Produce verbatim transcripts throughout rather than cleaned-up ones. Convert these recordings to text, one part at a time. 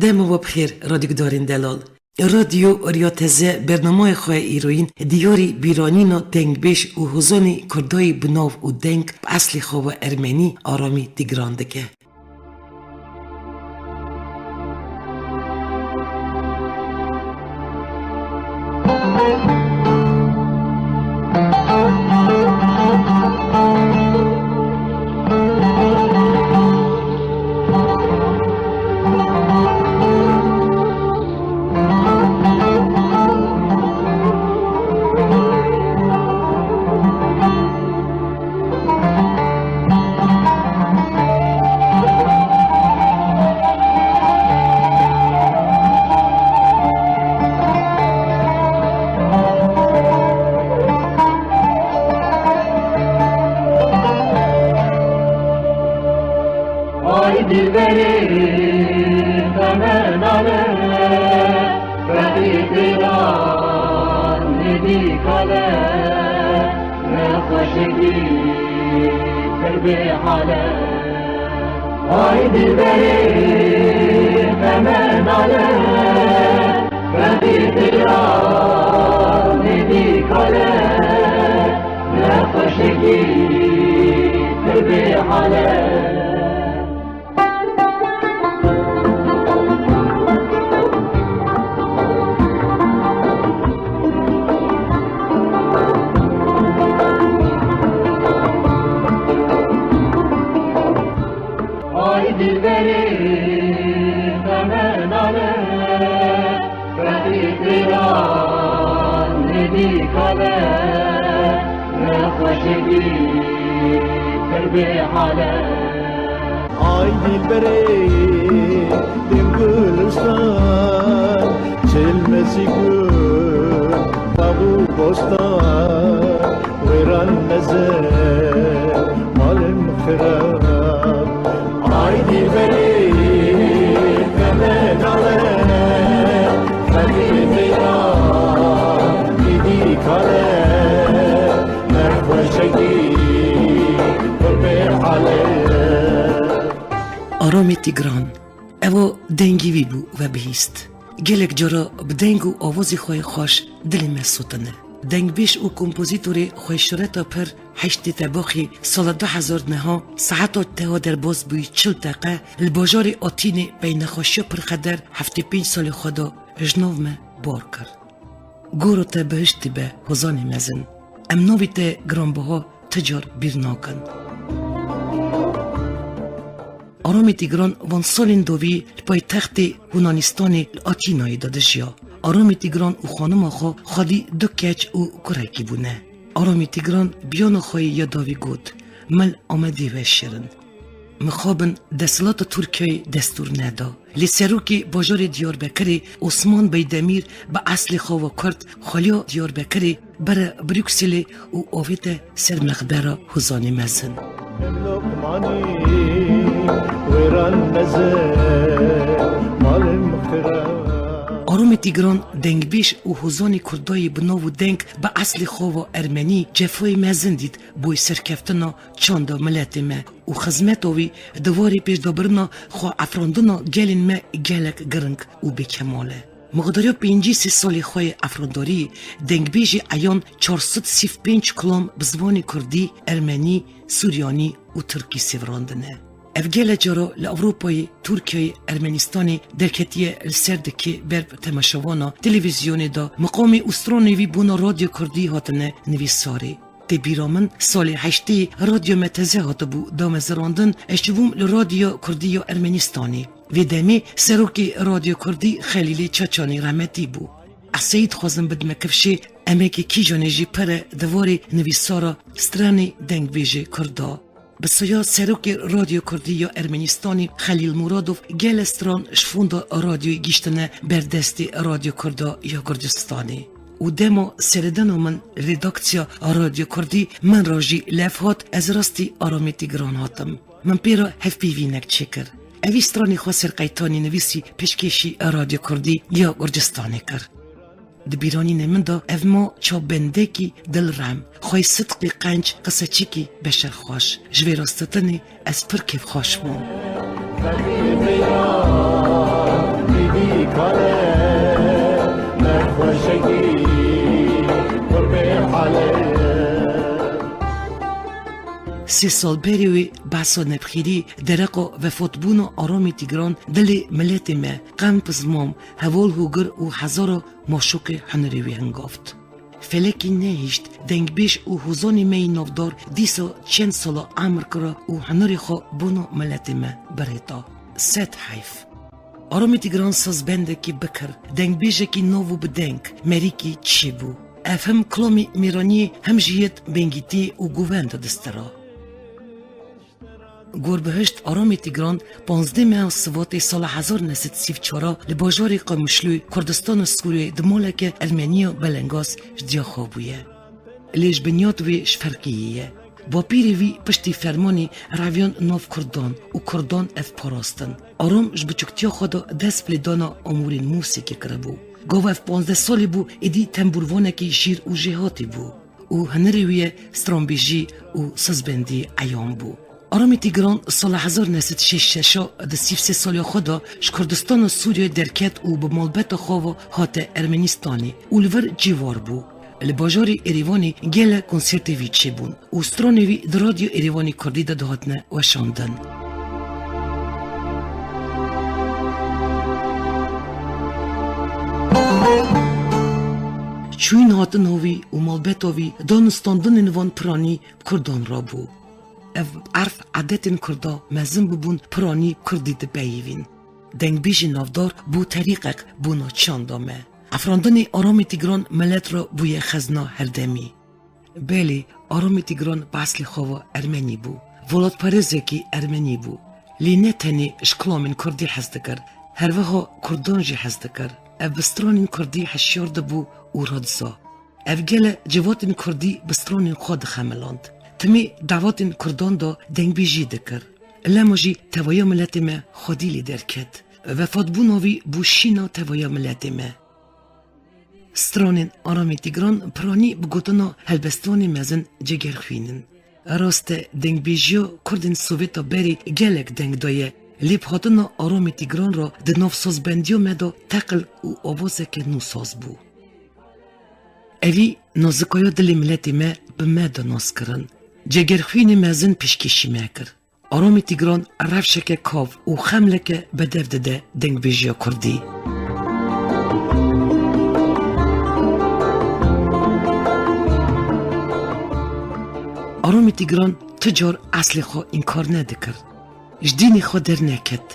Dema we bi xêr, radyogudarên delal. Radyo Riya Teze bernameyê xwe îroyîn diyarî bîranîna dengbêj û hozanê Kurdayê bi nav û deng bi eslê xwe ve ermenî Aramî Tîgran dike. Ay dilberê xeme nale, Fetî Teyran nedî kale, nexweşekî pir bê hale. Ay dilberê xeme nale, Fetî Teyran nedî kale, nexweşekî pir bê hale. Ay dilberê xeme nale, Fetî Teyran nedî kale, nexweşekî pir bê hale. Ay dilberê dem gulistan, çilmezî gul, bax û bostan, wêran meze malim xirab. Ay dilberê xeme nale, Fetî Teyran nedî kale, nexweşekî pir bê hale. Aramî Tîgran, ev o dengî wî bû we bihîst. Gelek cara bi deng û awazê xwe yê xweş dilê me sotine. Dengbêj û kompozîtorê xweyşireta pir Heştê Tebaxê sala du hezar neha saeta teha derbas bûyî çil deqe li bajarê Atînê pey nexweşiya pirxeder heftê pênc salê xwe da ji nav me bar kir. Gora te bihiştî be, hozanê mezin. Em navê te giranbiha ti car bîr nakin. Aramî Tîgran van salên dawî li paytextê Yunanistanê li Atînayê de dijiya. Aramî Tîgran û xanima xwe xwedî du keç û kurekî bûne. Aramî Tîgran biyana xwe yê ya dawî got, Min Amedê veşêrin. Mixabin desthilata Tirkiyeyê destûr neda. Lê serokê bajarê Diyarbekirê Osman Beydemîr bi eslê xwe ve Kurd, xweliya Diyarbekirê bere Brukselê û avête ser mexbera hozanê mezin. Lokmanî wêran meze malim xira. Aramî Tîgran dengbêj û hozanê Kurdayê bi nav û deng bi eslê xwe ve ermenî cefayê mezin dît boy serkeftina çanda miletê me û xizmeta wî di warê pêşdabirina xwe efrandina gelên me gelek giring û bêkemal e. Mixdariya pêncî sê salê xwe yê efrandariyê dengbêjê eyan çar sed sî û pênc kilam bi ziwanê kurdî, ermenî, suryanî û tirkî sêvirandine. Ev gele cara li Ewropayê, Tirkiyeyê, Ermenistanê derketiye li ser dikê ber bi temaşevana televîzyonê de miqamê û stranê wî bona Radyo Kurdî hatine nivîsarê. Tê bîra min salê heştê radyo me teze hatibû damezirandin, ez çûbûm li Radyo Kurdî ya Ermenistanê. Vê demê serokê Radyo Kurdî Xelîlê Çaçanî rehmetî bû. Ez seyî dixwazim bidime kifşê emekê kîjanê jî pir e di warê nivîsara stranê dengbêjê Kurda. Bi soya serokê Radyo Kurdî ya Ermenistanê Xelîl Muradov gele stran ji fonda radyoyê gihîştine ber destê Radyo Kurda ya Kurdistanê. Û dema seredana min redaksiya Radyo Kurdî min re jî lev hat, ez rastî Aramê Tîgran hatim. Min pê re hevpeyvînek çêkir. Evî stranê xwe serqeytanî nivîsî pêşkêşî Radyo Kurdî ya Kurdistanê kir. Di bîranînê min de ev ma çavbendekî dilrem, xwey sidqî qenc, qiseçikî beşerxweş. Ji vê rastetinê ez pir kêfxweş bûm. Kale, nexweşekî, qurbê hale. Sê sal berê wê behsa Nebxîrî, dereqa vefatbûna Aramî Tîgran dilê miletê me, qem pizmam, heval hûgir û hezara maşokê hunerê wî hingaft. Felekî nehişt, dengbêj û hozanê me yî navdar dîsa çend sala emr kira û hunerê xwe bona miletê me birêta. Sed heyf. Aramî Tîgran sazbendekî bikir, dengbêjekî nav û bi deng, merîkî çêbû. Ev him kilamî mêraniyê, him jî yêt bengîtiyê û govenda distira. Gorbihişt Aramî Tîgran, panzdeh meha Sivatê sala hezar neh sed sî û çar li bajarê Qamişloyê Kurdistana Sûriyeyê di maleke Ermeniya belengaz ji diya xwe bûye. Lê ji binyat wê ji ferqiyê ye. Bapîrê wî piştî fermanê reviyan nav Kurdan û Kurdan ev parastin. Aram ji biçûktiya xwe de dest bi lêdana amûrên mûsîkê kiribû. Gava ev panzdeh salî bû, êdî tembûrvanekî şîr û jêhatî bû û hunerê wî ye stranbêjî û sazbendî eyan bû. Aramî Tîgran sala hezar neh sed şêst şeş a di sî û sê saliya xwe de ji Kurdistana Sûriyeyê derket û bi malbeta xwe ve hate Ermenîstanê û li vir cîvar bû. Li bajarê Êrêvanê gelek konsertê wî çêbûn û stranê wî di Radyo Êrêvanê Kurdî de dihatine weşandin. Çûyîn hatina wî û malbeta wî danûstandinên van piranî bi Kurdan re bû. Ev erf edetên Kurda mezin bûbûn, piranî Kurdî dipeyivîn. Dengbêjê navdar bû terîqek bona çanda me. Afirandinê Aramî Tîgran milet re bûye xezna herdemî. Belê, Aramî Tîgran bi eslê xwe ve Ermenî bû. Welatparêzekî Ermenî bû. Lê ne tenê ji kilamên Kurdî hez dikir. Herwiha Kurdan jî hez dikir. Ev bi stranên Kurdî hişyar dibû û radiza. Ev gele civatên Kurdî bi stranên xwe dixemiland. Timê davatên Kurdan de dengbêjî dikir. Lema jî tevaya miletê me xwedî lê derket. Vefatbûna wî bû şîna tevaya miletê me. Stranên Aramî Tîgran piranî bi gotina helbestvanê mezin Cegerxwîn in. Rast e, dengbêjiya Kurdên Sovêta berê gelek deng daye, lê bi hatina Aramî Tîgran re di nav sazbendiya me de teqil û avazeke nû saz bû. Evî nazikaya dilê miletê me bi me de nas kirin. Cegerxwînê mezin pêşkêşî me kir. Aramî Tîgran rewşeke kav û xemleke bedev dide dengbêjiya Kurdî. Aramî Tîgran ti car eslê xwe înkar nedikir. Ji dînê xwe derneket.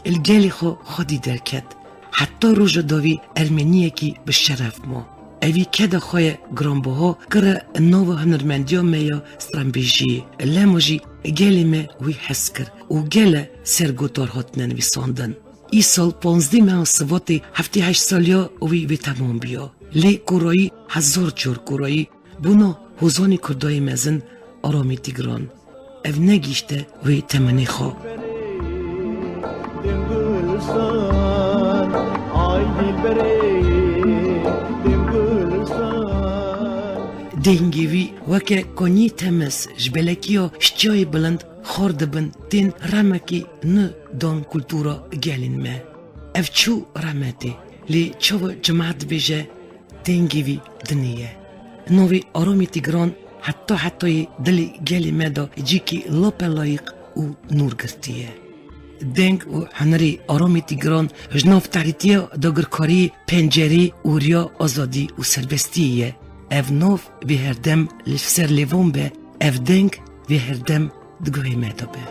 Li gelê xwe xwedî derket. Heta roja dawî Ermeniyekî bi şeref ma. Evî keda xwe ye giranbiha kire nava hunermendiya me ya stranbêjiyê. Lema jî gelê me wî hez kir û gele sergotar hatine nivîsandin. Îsal panzdeh meha Sivatê heftê heşt saliya wî vê temam biya. Lê korayî hezar car korayî bona hozanê Kurdayê mezin Aramî Tîgran. Ev negihîşte wê temenê xwe. Dengê wî weke konî temiz ji belekiya şiçiyayê bilind xwar dibin, tên remekî nû dan kultura gelên me. Ev çû rehmetê, lê çawa cemaet dibêje, dengê wî dinê ye. Navê Aramî Tîgran heta hetayê dilê gelê me de cîkî lapelayîq û nûr girtiye. Deng û hunerê Aramî Tîgran ji nav tarîtiya dagirkariyê pencerê û riya azadî û serbestiyê ye. Ev nav vê herdem li ser lêvan be, ev deng vê herdem di guhê me de be.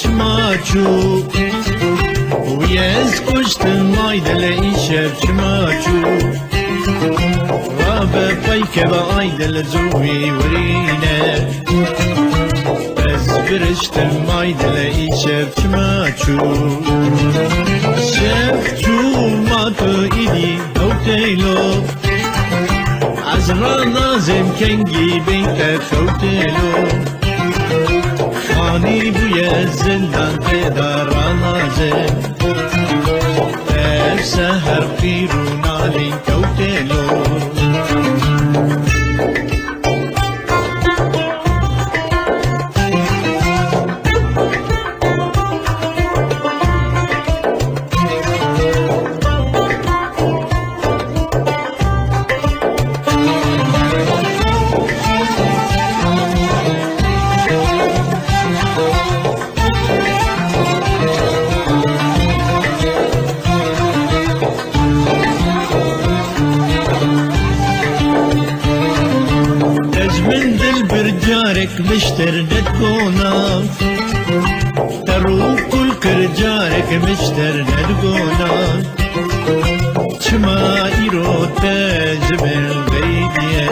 Çima çû? Wî ez kuştim, ay dil, îşev çima çû? Rabe peyke be, ay dil, zû wî wirîne. Ez giriştim, ay dil, îşev çima çû? Şev çû ma tu îdî hewtêlo. Ez ranazêm kengî beyte xewtêlo. Xanî bûye zindan tê de ranazêm. Ev seher qîr û nalîn kewtêlo. Ez min dilbir carek mişter nedgona. Te rû kul kir carek mişter nedgona. Çima îro te ji min veydiye?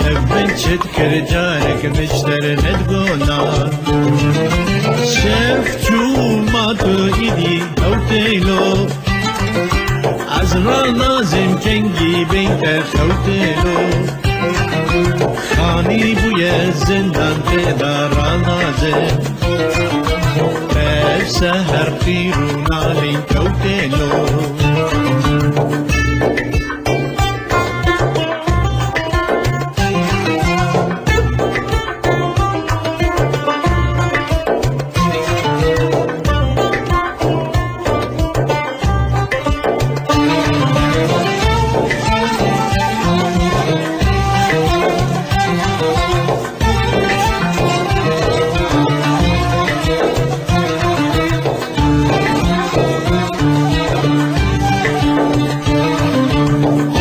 Ev min çi dikir carek mişter nedgona. Şev çû ma tu îdî hewtêlo. Ez ranazêm kengî beyte xewtêlo. Xanî bûye zindan tê de ranazêm. Ev seher qîr û nalîn kewtêlo.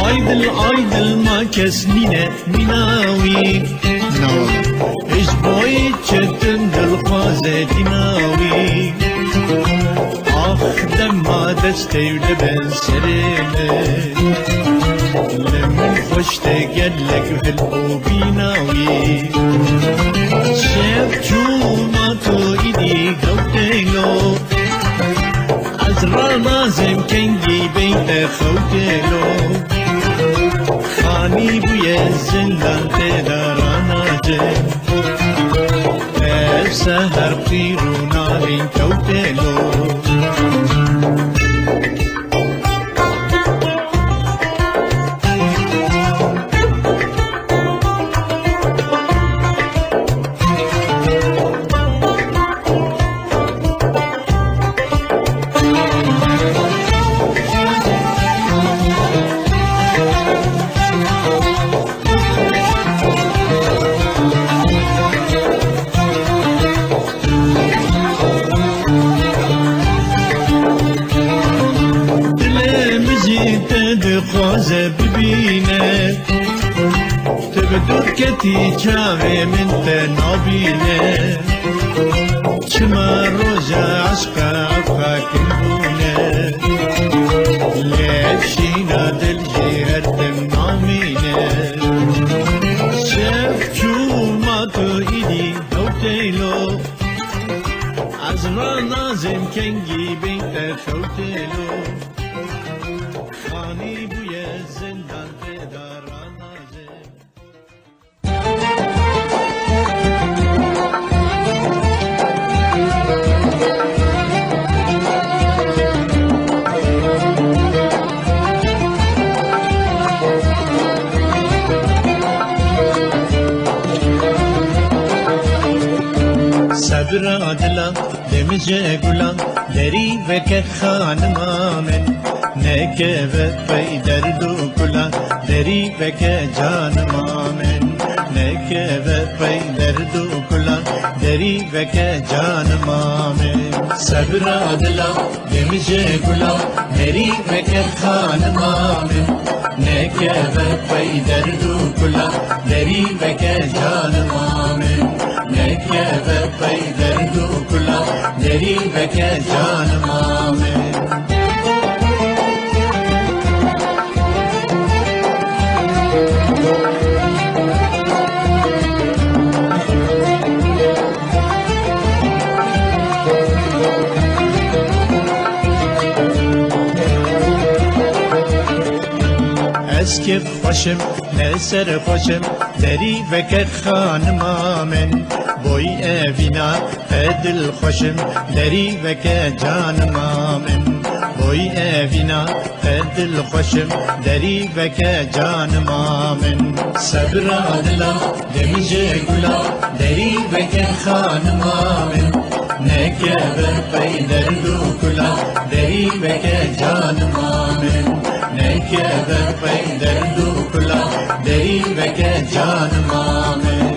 Ay dil, ay dil, ma kes nîne mîna wî. Ji bo yê çetin dilxwaze dîna wî. Ax dema destê wî dibe serê min. Li min xweş tê gelek hil û bîna wî. Şev çû ma tu îdî hewtêlo. Ez ranazêm kengî beyte xewtêlo. Xanî bûye zindan tê de ranacê. Ev seher qîr û nalîn kewtêlo. Dilê min jî te dixwaze bibîne. Tu bi dûr ketî çavê min te nabîne. Çima roja eşqa ev xakin bûne. Lê ev şîna dil jî her tim namîne. Şev çû ma tu îdî hewtêlo. Ez ranazêm kengî beyte xewtêlo. Xanî bûye zindan tê de ranazê. Sebra dila, demije gula, derî veke xanima min. Nekeve pey derd û kula, derî veke canima min. Nekeve pey derd û kula, derî veke canima min. Sebra dila, demije gula, derî veke xanima min. Nekeve pey derd û kula, derî veke canima min. Nekeve pey derd Veke canima min. Ez kêf xweş im, ne serxweş im, derî veke xanima min. Boy evîna, qe dilxweş im, derî veke canima min. Boy evîna, qe dilxweş im, derî veke canima min. Sebra dila, demije gula, derî veke xanima min. Neke ber pey derd û kula, derî veke canima min. Neke ber pey derd û kula, derî veke canima min.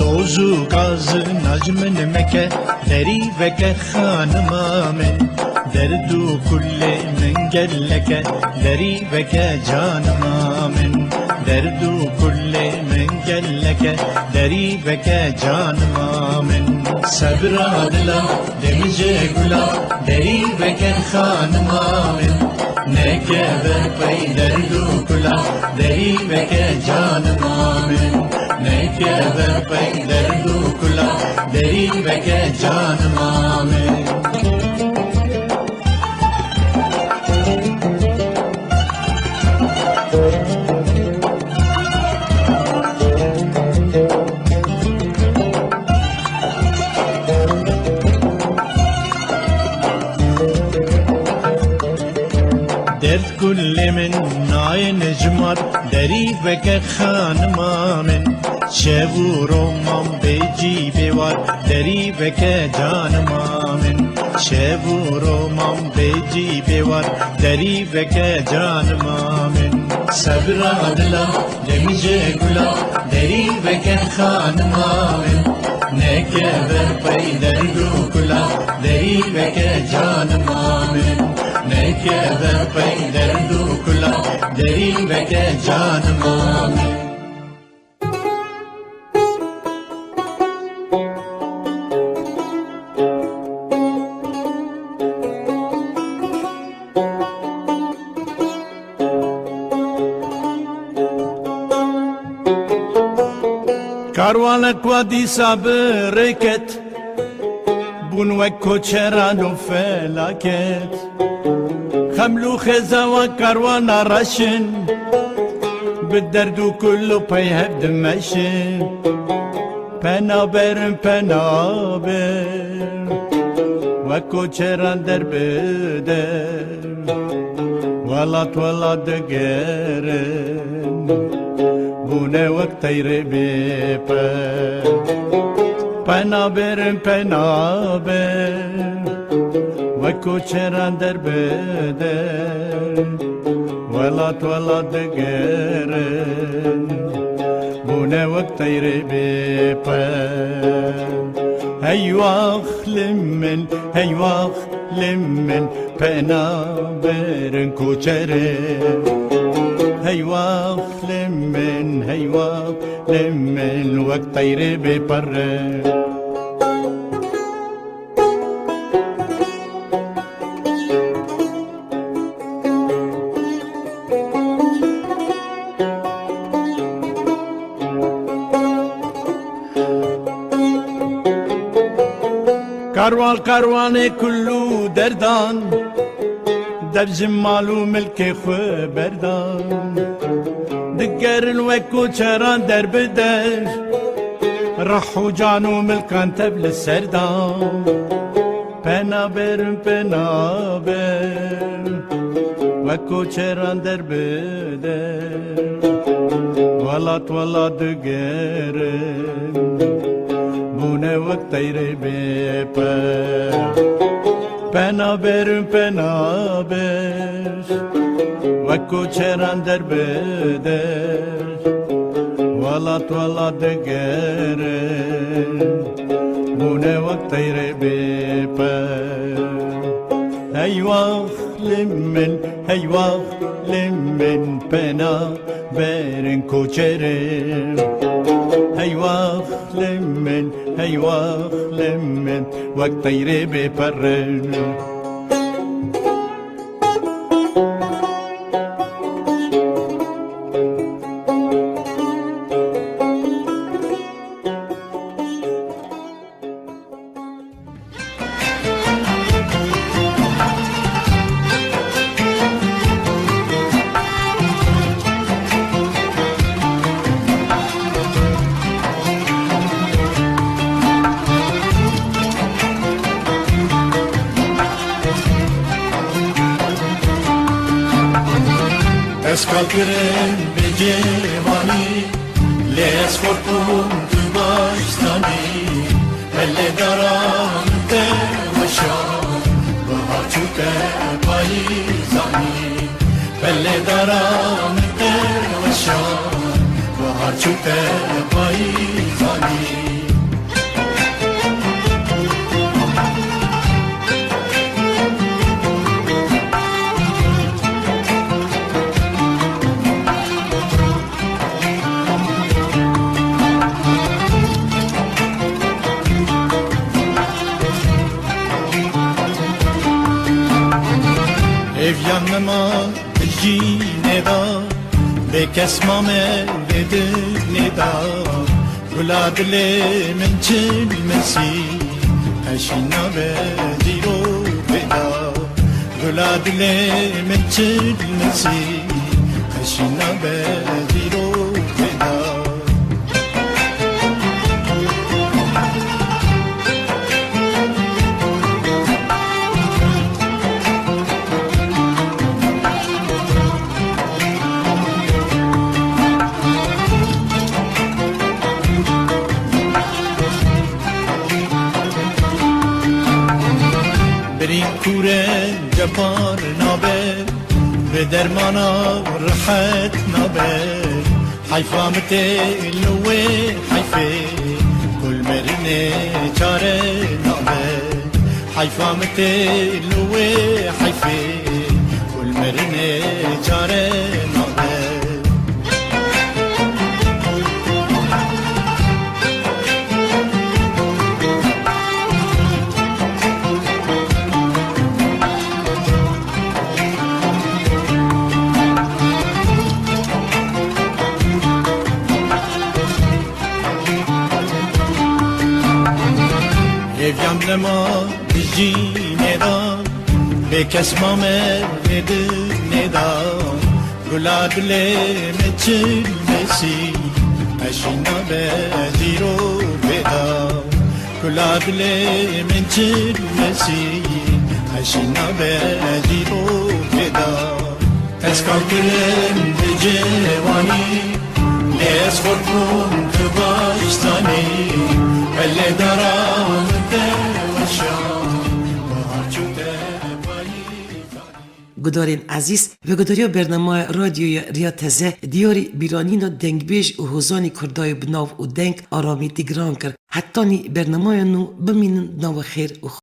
Doz û gaz naj min meke, derî veke xanima min. Derd û kulê min gelek e, derî veke canima min. Derd û kulê min gelek e, derî veke canima min. Sebra dila, demije gula, derî veke xanima min. Neke ber pey derd û kula, derî veke canima min. Neke ber pey derd û kula, derî veke canima min. Derd kulê min nayên ji mar, derî veke xanima min. Şev û ro mam bê cî bê war, derî veke canima min. Şev û ro mam bê cî bê war, derî veke canima min. Sebra dila, demije gula, derî veke xanima min. Neke ber pey derd û kula, derî veke canima min. Neke ber pey derd û kula, derî veke canima min. Karwanek wa dîsa bi rê ket, bûn wek koçeran û felaket. Xeml û xêza wa karwana reş in, bi derd û kul û pey hev dimeşin. Pena berin, pena ber, wek koçeran derbider. Welat welat digerin, bûne wek teyrê bêper. Pena berin, pena ber, wek koçeran derbider. Welat welat digerin, bûne wek teyrê bêper. Hey wax li min, hey wax li min, pena berin koçerê. Hey wax li min, hey wax li min, wek teyrê bêper. Karwan karwanê kul û derdan, dev ji mal û milkê xwe berdan. Digerin wek koçeran derbider, reh û can û milkan tev li serdan. Pena berin, pena ber, wek koçeran derbider. Welat welat digerin, bûne wek teyrê bêper. Pena berin, pena ber, wek koçeran derbider. Welat welat digerin, bûne wek teyrê bêper. Hey wax li min, hey wax li min, pena berin koçerin. Hey wax li min, hey wax li min, wek teyrê bêperin. Ez kakirim bi cêvanî, lê ez xort bûm tu baş zanî. Belê dara min te weşan, bihar çû te payîz zanî. Belê dara min te weşan, bihar çû te payîz zanî. Hêviya min ma di cînê de, bê kes mame vê dinê de. Gula dilê min çil min sî, qeşî nabe dîrokê de. Gula dilê min çil min sî, qeşî nabe dîrokê de. Birîn kûre cepar nabe, bi dermana rehet nabe. Heyfa min tê li wê heyfê, ku li mirinê çare nabe. Heyfa min tê li wê heyfê, ku li mirinê çare nabe. Hêviya min nema di cînê de, bê kes mame vê dinê de. Gula dilê min çil min sî, qeşî nabe dîrokê de. Gula dilê min çil min sî, qeşî nabe dîrokê de. Ez kakirim di cêwanî, lê ez xort bûm tu baş zanî. Belê dara min te weşan, bahar çû te payîz zanî. Gudarên ezîz, vegudarîya bernameya Radyoya Riya Teze diyarî bîranîna dengbêj û hozanê Kurdayê bi nav û deng Aramî Dîgran kir. Hetanî bernameya nû bimînin nava xêr û